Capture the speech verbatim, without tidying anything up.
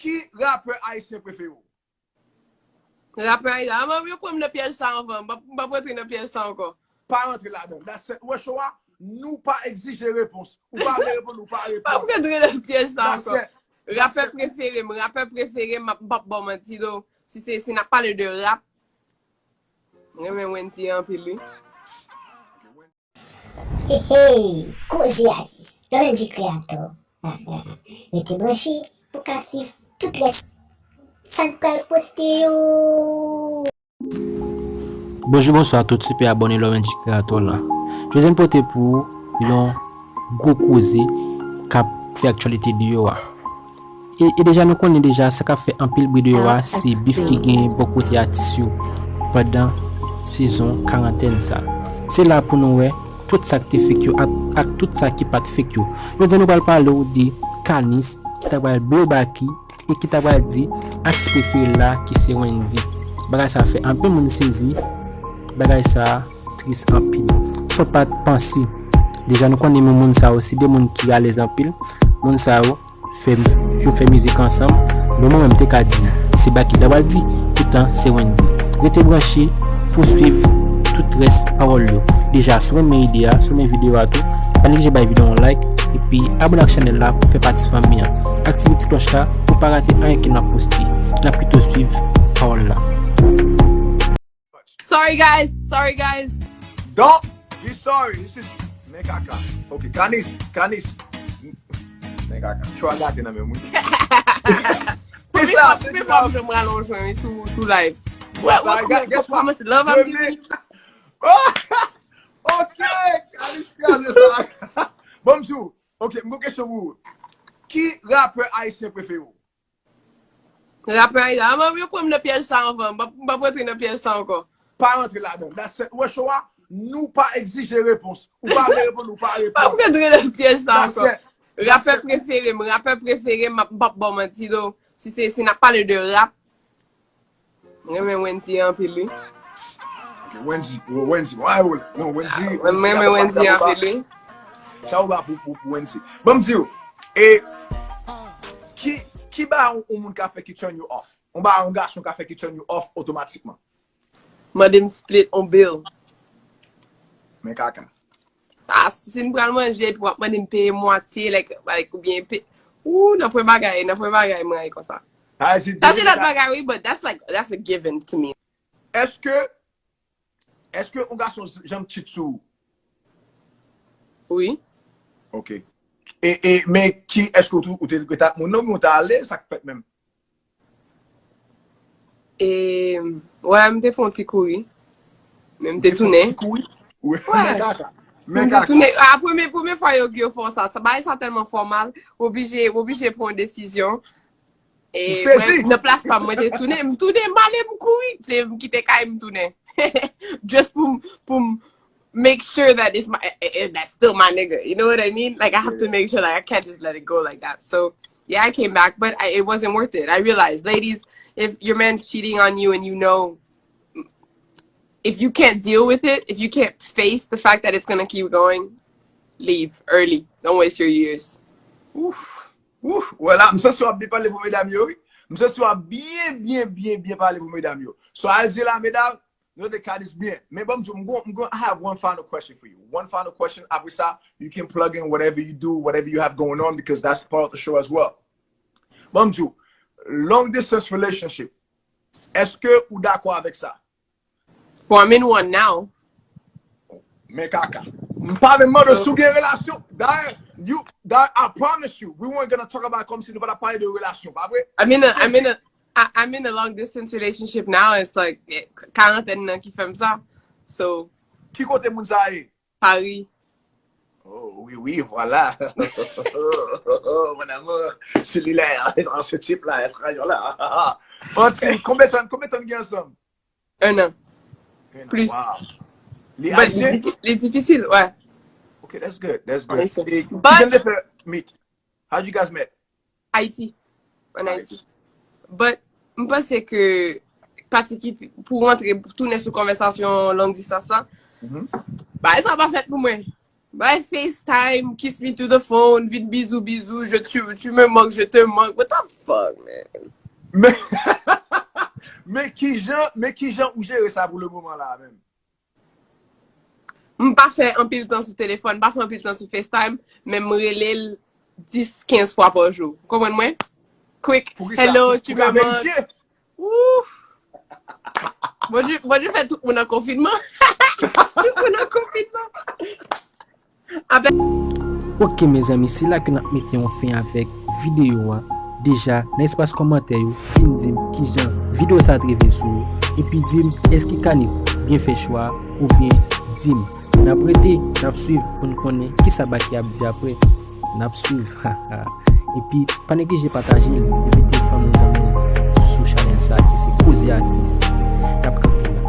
Ki rapè ayisyen prefere w? Rapè ayisyen. Ah, yo pran m nan pyèj sa anvan. M p ap, m p ap rantre nan pyèj sa ankò. Pa rantre ladan. That's it. Wè show a, nou pa egzije repons. Ou pa vle reponn, ou pa reponn. M p ap rantre nan pyèj sa ankò. Rapè prefere m, rapè prefere m, m p ap ba w manti, do. Si se, si n ap pale de rap, mwen renmen Wendyy anpil, wi. Hey, hey, koze atis, Lorenji Creator. Rete branche pou ka swiv tout rès sa n pral poste yo. Bonjou, bonswa tout sipè abòne Lorenji Creator la. Jodi a n pote pou yon gwo koze k ap fè aktyalite deyò a. E, e deja nou konnen deja sa k ap fè anpil bri deyò a se bif ki genyen bò kote atis yo pandan sezon karantèn sa. Se la pou nou wè tout sa k te fake yo ak, ak tout sa ki pa t fake yo. Jodi a nou pral pale w de Kanis ki ta pral blow back e ki ta pral di atis prefere l la ki se Wendyy. Bagay sa fè anpil moun sezi. Bagay sa tris anpil. Sa w pa t panse. Deja nou konnen men moun sa yo se de moun ki alèz anpil. Moun sa yo fè, yo fè mizik ansanm. Bon, mwen menm te ka di se Baky ta pral di, poutan se Wendyy. Rete branche pou w swiv tout rès pawòl yo. Deja, si w renmen ide a, si w renmen videyo a tou, pa neglije bay videyo a yon like, epi abòne ak chanèl la pou fè pati fanmi an. Aktive ti klòch la pou w pa rate anyen ke n ap poste. N ap kite w swiv pawòl la. Sorry guys, sorry guys. Don't be sorry. This is men kaka. Ok, Kanis, Kanis. Men kaka. Chwa gate nan men mwen. Premye fwa, premye fwa m janm ralonj mwen sou, sou live. Wè, wè, kòman, kòman ti love I'm giving you. Ok, Kanis kraze sa. Bon, m di w. Ok, m gon kesyon pou ou. Ki rapè ayisyen prefere w? Rapè ayisyen. Ah, mwen, yo pran m nan pyèj sa anvan. M p ap, m p ap rantre nan pyèj sa ankò. Pa rantre ladan. That's it. Wè show a, nou pa egzije repons. Ou pa vle reponn, ou pa reponn. M p ap rantre nan pyèj sa ankò. Rapè prefere m, rapè prefere m, m p ap ba w manti, do. Si se, si n ap pale de rap, mwen renmen Wendyy anpil, wi. Ok, Wendyy, Wendyy, mwen renmen Wendyy. Mwen renmen Wendyy anpil, wi. Chapo ba pou, pou, pou Wendyy. Ban m di w, e, ki, ki bagay yon, yon moun ka fè ki turn you off? Yon bagay yon gason ka fè ki turn you off otomatikman? Mande m split on bill. Men kaka. Ah, si n pral manje, epi w ap mande m peye mwatye, like, like, oubyen pe-, ou, nan pwen bagay, nan pwen bagay, mwen rayi konsa. Sa se lòt bagay, wi, but that's like, that's a given to me. Èske, èske yon gason janm cheat sou ou? Wi. Ok. E, e, men ki, èske ou, ou te ret ak moun nan, oubyen ou te ale, sa k fèt menm? E, wè, m te fè yon ti kouri. Men m te tounen. Ti kouri? Wi. Men kaka. M te tounen. A, premye, premye fwa yo, yo fè w sa, sa, bagay sa tèlman fòmal, w oblije, w oblije pran yon desizyon. E, mwen, nan plas pa m, mwen te tounen, m tounen, m ale, m kouri. M kite kay, m tounen. Just pou, pou m make sure that it's my, eh, eh, that's still my nigga. You know what I mean? Like, I have to make sure, like, I can't just let it go like that. So, yeah, I came back, but I, it wasn't worth it. I realized, ladies, if your man's cheating on you and you know, if you can't deal with it, if you can't face the fact that it's gonna keep going, leave early. Don't waste your years. Ouf, ouf, wè la, m santi w ap byen pale pou medam yo, wi. M santi w ap byen, byen, byen, byen pale pou medam yo. So, al di la, medam, nou de Kanis byen. Men ban m di w, m gon, m gon, I have one final question for you. One final question. Apre sa, you can plug in whatever you do, whatever you have going on, because that's part of the show as well. Ban m di w, long distance relationship, èske ou dakò avèk sa? Well, I'm in one now. Men kaka. M pa menm mande w si w gen relasyon. Dayè, you, dayè, I promise you, we weren't gonna talk about kòmsi nou pa t ap pale de relasyon, pa vre? I'm in a, I'm in a, I, I'm in a long distance relationship now. It's like, eh, karantèn nan ki fè m sa. So. Ki kote moun sa ye? Paris. Oh, oui, oui, voilà. Mon amour, celui-là, ce type-là, ce rayon-là. Antin, konbyen tan, konbyen tan n gen ansanm? Un an. Plis. Li ayisyen? Li difisil, wè. Ok, that's good, that's good. E ki jan n te fè meet? How did you guys meet? Ayiti. An Ayiti. But, m panse ke pati ki pou rantre, tounen sou konvèsasyon long distance la, bagay sa pa fèt pou mwen. Bay FaceTime, kiss me to the phone, vin bizou bizou, je tu, tu me manques, je te manque. What the fuck, man? Men, men kijan, men kijan ou jere sa pou le moman la menm? M pa fè anpil tan sou telefòn, m pa fè anpil tan sou FaceTime, men m rele l dis, kenz fwa pa jou. Ou konprann mwen? Quick, Poukisa? Hello, Pou- tu pou ka me manques. verifye? Ouh. Bondye, Bondye fè tout moun an konfinman. Tout moun an konfinman. Apre Ok mezanmi, se la ke n ap mete yon fen avèk videyo a. Deja, nan espas kòmantè yo, vin di m kijan videyo sa t rive sou ou. Epi di m èske Kanis byen fè chwa a, oubyen di m. N ap rete, n ap swiv pou n konnen kisa Baky ap di apre. N ap swiv, haha. Epi, pa neglije pataje l, envite fanmi zanmi w sou chanèl sa ki se Koze Atis. N ap kanpe.